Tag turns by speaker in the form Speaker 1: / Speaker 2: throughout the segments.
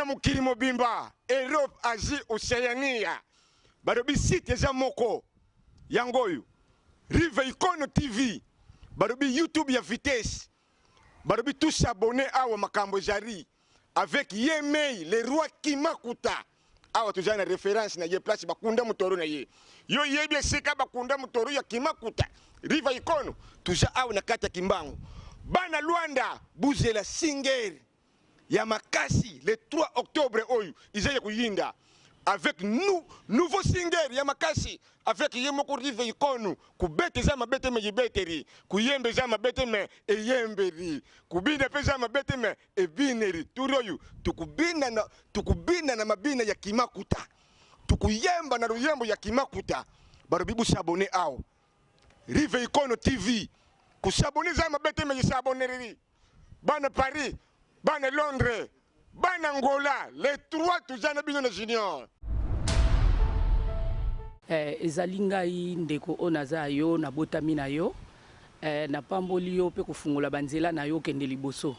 Speaker 1: mokili mobimba, Europe, Asie, Oceania, balobi site eza moko yango oyo Rive Ikono TV, balobi YouTube ya vitesse, balobi tous s'abonner awa makambo ezali avec ye mei le roi Kimakuta. Awa tozali na reference na ye place bakunda motoro na ye, yo yebi esika bakunda motoro ya Kimakuta. Rive Ikono toza awa na kati ya Kimbangu. Bana Luanda buzela singer ya makasi le 3 octobre oyo eza ya koyinda avec nous nouveau singer ya makasi avec ye moko Rive Ikono. Kobeta eza mabe te, me yebeteri koyemba eza mabe te, me eyemberi kobina mpe eza mabe te, me ebineri. Turi oyo tokobina na, tokobina na mabina ya Kimakuta, tokoyemba na loyembo ya Kimakuta. Balobi bosabone awa Rive Ikono TV, kosabone eza mabe te, me yesaboneri. Bana Paris, bana Londres, bana Angola, les trois toza na bino na junior.
Speaker 2: Eh, ezali ngai ndeko oyo naza ya yo, nabotami na yo. Eh, napamboli yo mpe kofungola banzela na yo okende liboso.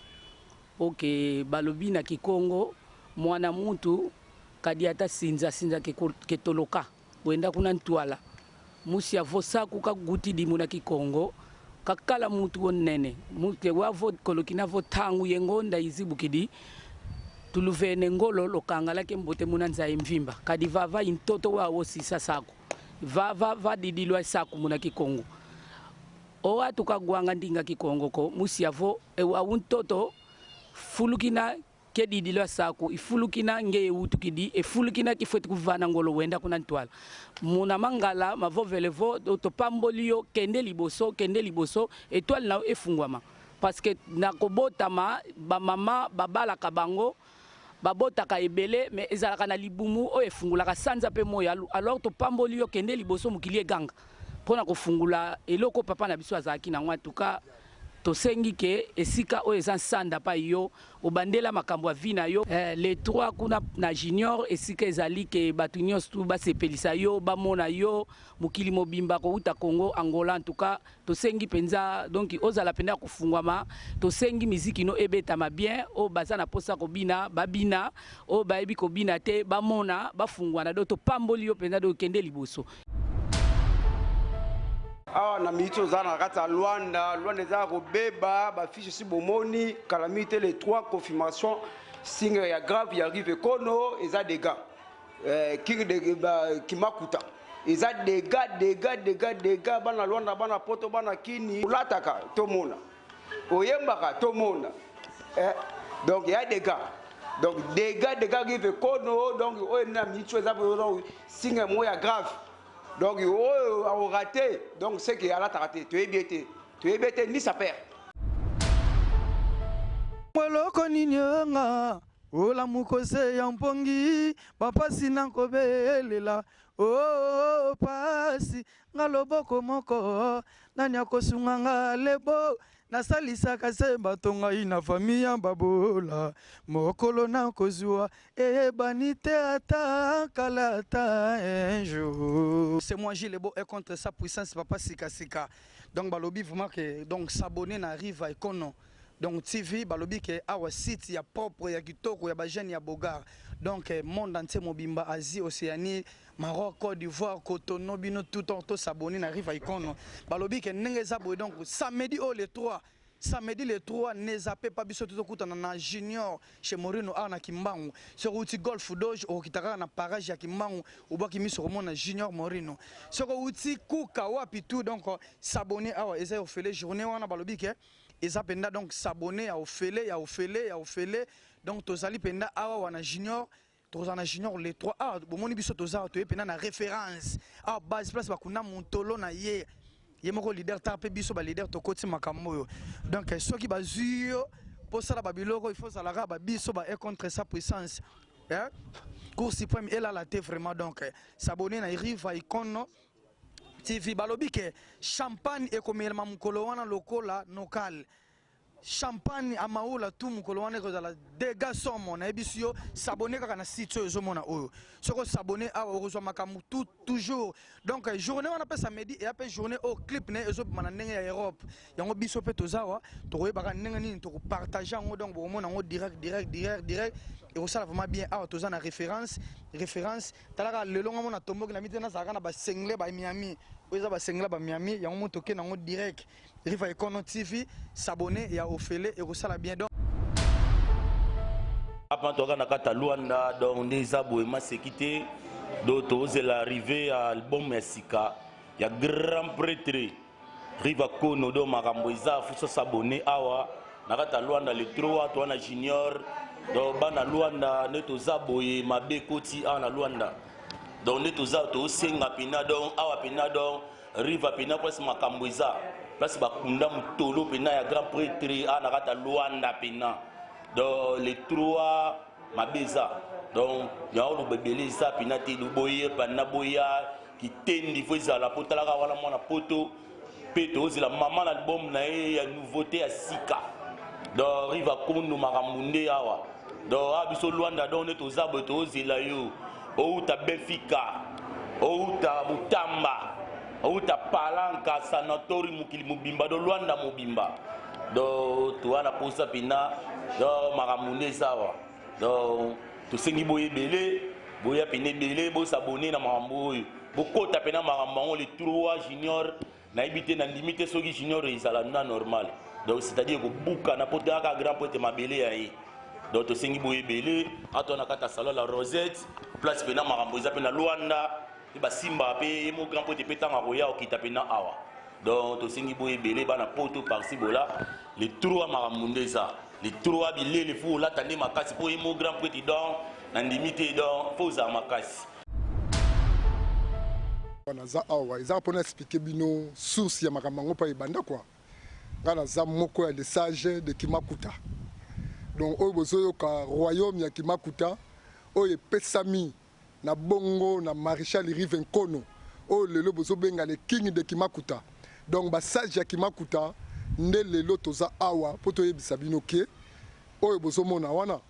Speaker 2: Mpo ke balobi na Kikongo, mwana mutu kadi ata sinza sinza ke, ke toloka. Wenda kuna ntwala musi avo saku ka guti dimu na kikongo ka kala mutu wo nene muke wavo koloki na vo tangu ye ngonda izibukidi tuluvene ngolo lokangala ke mbote muna nzayi mvimba kadi vava intoto wa wo sisa saku vava va didilwa saku muna kikongo owa tuka gwanga ndinga kikongo ko musi avo ewa untoto fulukina Ke didi lua saku ifulukina nge ewutukidi efulukina kifueti kuvana ngolo wenda kuna ntwala muna mangala mavovele vo topamboli yo kende liboso kende liboso etoile na yo efungwama parce que na kobotama ba mama babalaka bango babotaka ebele mais ezalaka na libumu oyo efungulaka sanza pe moyi alors topamboli yo kende liboso mokili eganga pona kofungula eloko papa na biso azalaki nango en tout cas Tosengi ke esika oyo eza nsanda pai yo obandela makambo ya vie na yo eh, le 3 kuna na junior esika ezali ke bato nyonso tu basepelisa yo bamona yo mokili mobimba kowuta Congo Angola en tout cas tosengi penza donc ozala penza ya kofungwama tosengi miziki no ebetama bien oyo baza na posa kobina babina oyo bayebi kobina te bamona bafungwana donc topamboli yo penza donc kende liboso.
Speaker 3: Awa na minute oza na kati ya Luanda, Luanda eza kobeba, ba fiches si bomoni, kala mingi te le 3 confirmation signe ya grave ya Rive Kono eza dégâts. King de ba, Kimakuta eza dégâts dégâts dégâts dégâts bana Luanda bana poto bana Kini olataka tomona oyembaka tomona donc ya dégâts donc dégâts dégâts Rive Kono donc oyo na minute eza donc signe moko ya grave. Donc oyo ako rater donc c'est que alataka te toyebi ye te toyebi ye te ni sa père.
Speaker 4: Eloko nini nga olamuka ose ya mpongi bapasi na nkobelela oh pasi nga loboko moko nani akosunga nga lebo nasalisaka se bato ngai na famille ya babola mokolo nakozua eyebani te ata kala ata un jour. C'est moi Gilles Ebo est contre sa puissance papa sika sika donc balobi vraiment que donc s'abonner na Riva Ekono donc TV balobi que awa site ya propre ya kitoko ya ba jeunes ya Bogar donc monde entier mobimba Asie Océanie Maroc Côte d'Ivoire Cotonou bino tout to s'abonner na Riva Ekono balobi que ndenge eza boye donc samedi oyo le 3 Samedi le 3 ne zappe pas biso tozo kutana na Junior chez Morino awa na Kimbangu soki owuti Golf Doge okokita kaka na parage ya Kimbangu obwaki miso okomona Junior Morino soki owuti Kuka wapi tout donc s'abonner awa eza ya ofele journee wana balobi ke eza penda donc s'abonner ya ofele ya ofele ya ofele donc tozali penda awa wana Junior Tokozala na junior le 3 awa bomoni biso toza awa toye pena na reference awa base place bakunda montolo na ye ye moko leader tar pe biso ba leader tokoti makambo oyo donc soki bazui yo posala ba biloko il faut ozala kaka ba biso ba e contre sa puissance eh? Cour suprême elala te vraiment donc s'abonner na Riva Ikono TV balobi ke champagne ekomelama mokolo wana lokola nokal. Champagne amaula tout mokolo wana ekozala dega somo. Nayebisi yo, s'abonner kaka na site oyo ozomona oyo. Soki os'abonner awa, okozwa makambo tout toujours. Donc journée wana mpe samedi eya mpe journée oyo clip na ye ezobima na ndenge ya Europe. Yango biso mpe toza awa, tokoyebaka ndenge nini tokopartage yango. Donc bokomona yango direct, direct, direct, direct. Ekosala vraiment bien. Awa toza na référence, référence. Talaka lelo nga mona tomboki na mite, nazalaka na basengle bamiami oyo eza basengle bamiami. Yango mo tokende yango direct. Riva Ekono TV, s'abonner ya ofele, ekosala bien. Donc
Speaker 5: Apa toka na kati ya Luanda, donc nde eza boye, maseki te. Donc tozela arrivé ya album ya sika ya grand prêtre Riva Kono. Donc makambo eza, faut s'abonner awa na kati ya Luanda le 3 toa na Junior. Donc bana Luanda, nde toza boye, mabe ekoti awa na Luanda. Donc nde toza, tosenga mpena. Donc awa mpena, donc Riva mpena, place makambo eza, place bakunda motolo mpena ya grand prêtre awa na kati ya Luanda mpena. Donc le 3 mabe eza. Donc yango loba ebele eza mpena te. Boye banda boya kitendi, faut ezala mpo talaka wana mwana poto mpe tozela mama na album na ye ya nouveauté ya sika. Donc Riva Kono, makambo nde awa. Donc awa biso Lwanda, donc nde toza boye, tozela yo outa Benfica, outa Mutamba, outa Palanka, sanatori, mokili mobimba, do Lwanda mobimba. Donc toza na posa mpena. Donc makambo nde eza awa. Donc tosengi boya ebele, boya pene ebele, bos'abonner na makambo oyo, bokota mpena makambo yango le 3 Junior. Nayebi te, nandimi te soki Junior ezala na normal. Donc c'est-à-dire kobukana po te aka grand po ete mabele ya ye. Donc tosengi boya ebele ato na kati ya salon La Rosette, place mpena makambo eza mpe na Lwanda mpe basimbaka mpe ye mo grand po ete mpe ntango akoya okita mpena awa. Donc tosengi boya ebele, bana poto parci bola, le 3 makambo nde eza. Le 3 bilele, faut olata nde makasi mpo ye mo grand prêtre. Donc nandimi te, donc faut ozala makasi.
Speaker 6: Naza awa eza mpona expliquer bino source ya makambo yango mpo ebanda kua. Ngai naza moko ya le sage de Kimakuta. Donc oyo bozoyoka, royaume ya Kimakuta oyo epesami na bongo na maréchal Rive Nkono, oyo lelo bozobenga le king de Kimakuta. Donc basage ya Kimakuta nde lelo toza awa mpo toyebisa bino ke oyo bozomona wana,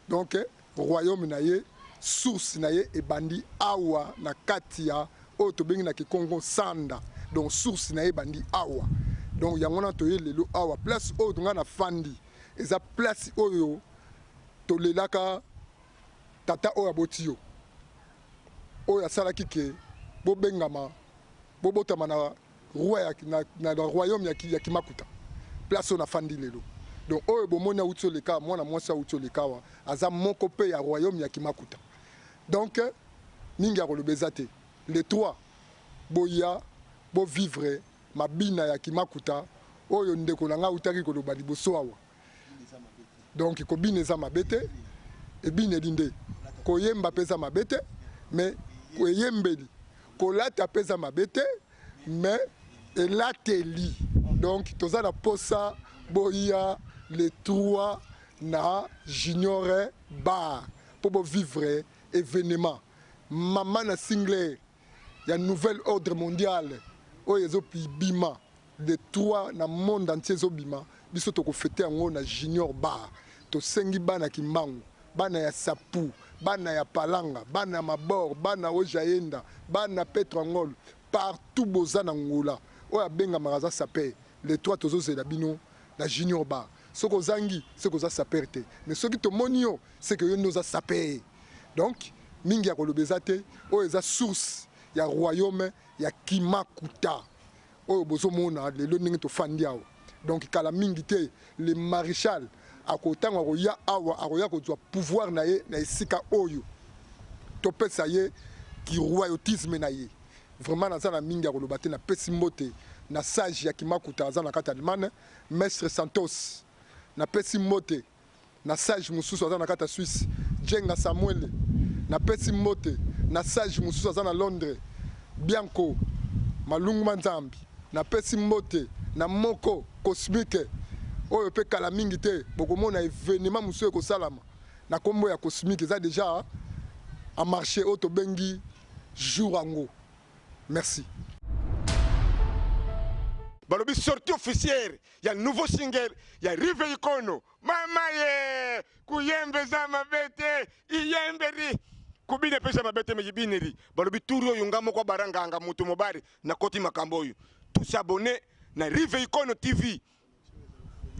Speaker 6: donc royaume na ye, source na ye ebandi awa na kati ya oyo tobengi na kikongo Sanda. Donc source na ye ebandi awa. Donc yango wana toye lelo awa, place oyo ngai na fandi eza place oyo tolelaka tata oyo aboti yo, oyo asalaki ke bobengama, bobotama na roi ya, na royaume ya Kimakuta, place oyo nafandi lelo. Donc oyo bomoni awuti oleka, mwana mwasi awuti oleka awa, aza moko mpe ya royaume ya Kimakuta. Donc mingi ya koloba eza te. Le 3 boya bovivre mabina ya Kimakuta oyo ndeko na ngai autaki koloba liboso awa. Donc kobina eza mabe te, ebineli nde. Koyemba mpe eza mabe te, mais eyembeli. Kolata mpe eza mabe te, mais elateli. Donc toza na posa boya le 3 na Junior Bar mpo bovivre événement mama na single ya nouvel ordre mondial oyo ezobima le 3 na monde entier. Ezobima, biso tokofêter yango na Junior Bar. Tosengi bana Kimbangu, bana ya Sapu, bana ya Palanga, bana ya Mabor, bana Ojayenda, bana Petrangol, partout boza na Ngola, oyo abengamaka aza sapeur, le 3 tozozela bino na Junior Bar. Soki ozangi, soki oza sapeur te, mais soki tomoni yo, seke yo nde oza sapeur. Donc mingi ya koloba eza te. Oyo eza source ya royaume ya Kimakuta oyo bozomona lelo ndenge tofandi awa. Donc kala mingi te, le maréchal akotango akoya awa, akoya kozwa pouvoir na ye na esika oyo topesa ye kiroyautisme na ye. Vraiment naza na mingi ya koloba te. Napesi mbote na sage ya Kimakuta aza na kati ya Allemagne, maître Santos. Napesi mbote na sage mosusu aza na kati ya Suisse, Jenga Samuele. Napesi mbote na sage mosusu aza na Londres, Bianco Malunguma Nzambi. Napesi mbote na moko cosmique oyo mpe kala mingi te bokomona événement mosusu ekosalama na nkombo ya cosmique. Eza déjà en marché, oyo tobengi jour yango. Merci.
Speaker 1: Balobi sortie officielle ya nouveau single ya Rive Ikono. Mama ye kuyembe eza mabe te iyemberi kubina mpe eza mabe te me yibineri. Balobi turi oyo nga moko abara nganga moto mobali nakoti makambo oyo. Tous na Rive Ikono TV.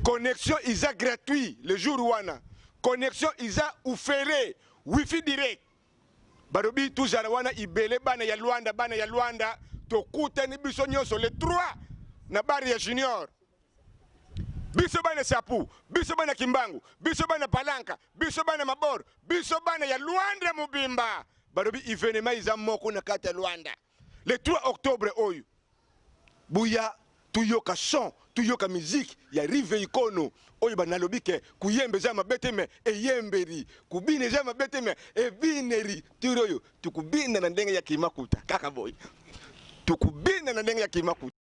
Speaker 1: Connexion iza gratuit le jour wana. Connexion iza ufere wifi direct. Balobi tozala wana ibele bana ya Luanda, bana ya Luanda tokutani biso nyonso le 3 na bar ya Junior. Biso bana Sapu, biso bana Kimbangu, biso bana Palanka, biso bana Mabor, biso bana ya Luanda mobimba. Balobi evenement iza moko na kati ya Luanda. Le 3 octobre oyo buya tuyoka son, tuyoka musique ya Rive Ikono oyo banalobi ke kuyemba eza mabe te me eyemberi, kubina eza mabe te me ebineri. Turi oyo tukubina na ndenge ya Kimakuta kaka boye, tukubina na ndenge ya Kimakuta.